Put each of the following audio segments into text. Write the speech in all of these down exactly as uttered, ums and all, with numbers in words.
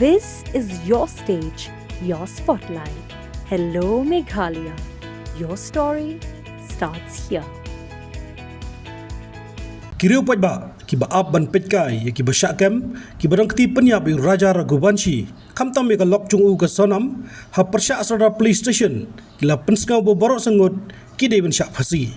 This is your stage, your spotlight. Hello, Meghalaya. Your story starts here. Ki riew paidbah kiba ap ban peit kai ïa kiba shah kem, kiba dang kti pynïap ïa u Raja Raghuvanshi, khamtam ïa ka lok jong u ka Sonam, ha pyrshah Sardar Police Station, ki la pynsngew ba baroh saw ngut ki dei ban shah phasi.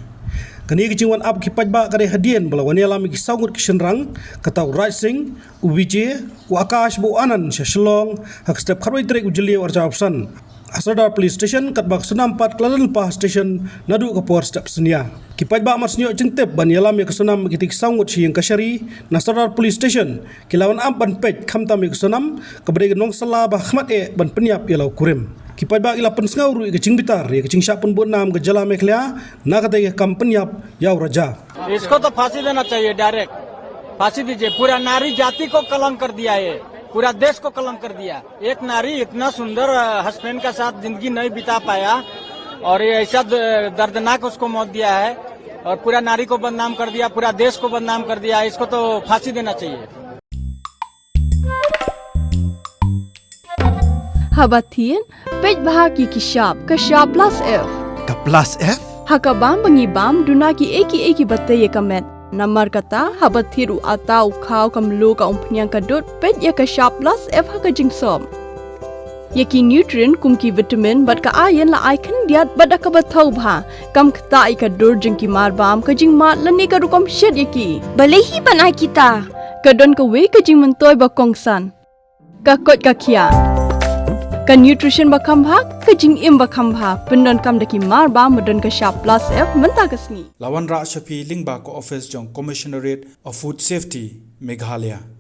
Kane ka jingwan ap ki paidbah ka dei hadien ba la wan ïalam ïa ki saw ngut ki shynrang, kata u Raj Singh, u Vijay, u Akash bad u Anand sha Shillong, ha ka step khatwei tarik u Jylliew arhajar arphew san, ha Sardar Police Station, katba ka Sonam pat ka la don lypa ha station naduh ka por step synñia. Ki paidbah mar shu ïoh jingtip ban ïalam ïa ka Sonam bad kitei ki saw ngut sha ïing kashari na Sardar Police Station, ki la wan ap ban peit khamtam ïa ka Sonam, kaba dei ka nongsylla ba hakhmat eh ban pynïap ïa la u kurim. Ki paidbah ki la pynsngew ruh ïa ka jingbitar ïa ka jingshah pynbun nam ka jylla Meghalaya na katei ka kam pynïap ïa u Raja. इसको तो फांसी देना चाहिए डायरेक्ट। फांसी दीजिए। पूरा नारी जाति को कलंक कर दिया ये, पूरा देश को कलंक कर दिया। एक नारी इतना सुंदर हस्बैंड का साथ जिंदगी नहीं बिता पाया और ये ऐसा द- दर्दनाक उसको मौत दिया है और पूरा नारी को बदनाम कर दिया, पूरा देश को बदनाम कर दिया। इसको तो फांसी देना चाहिए। Haba thied, peit bha ïa ki shap, ka shap plus F. Ka plus F? Ha ka bam ba ngi bam, duna kiei kiei kiba tei ïa ka met. Namar kata, haba thied u atta, u khaw, ka mluh, ka umphniang, ka dud, peit ïa ka shap plus F ha ka jingsop. Ïa ki nutrient kum ki vitamin bad ka iron la ai khyndiat bad da kaba thew bha. Kam ktah ïa ka dur jong ki marbam, ka jingmad lane ka rukom shet ïa ki. Balei hi ban ai kita? Ka don kawei ka jingmyntoi ba kongsan. Ka koit ka khiah. Ka nutrition ba kham bha, ka jingim ba kham bha. Pyndonkam da ki marbam ba don ka shap plus F mynta ka sngi. La wanrah sha phi lyngba ka office jong Commissionerate of Food Safety, Meghalaya.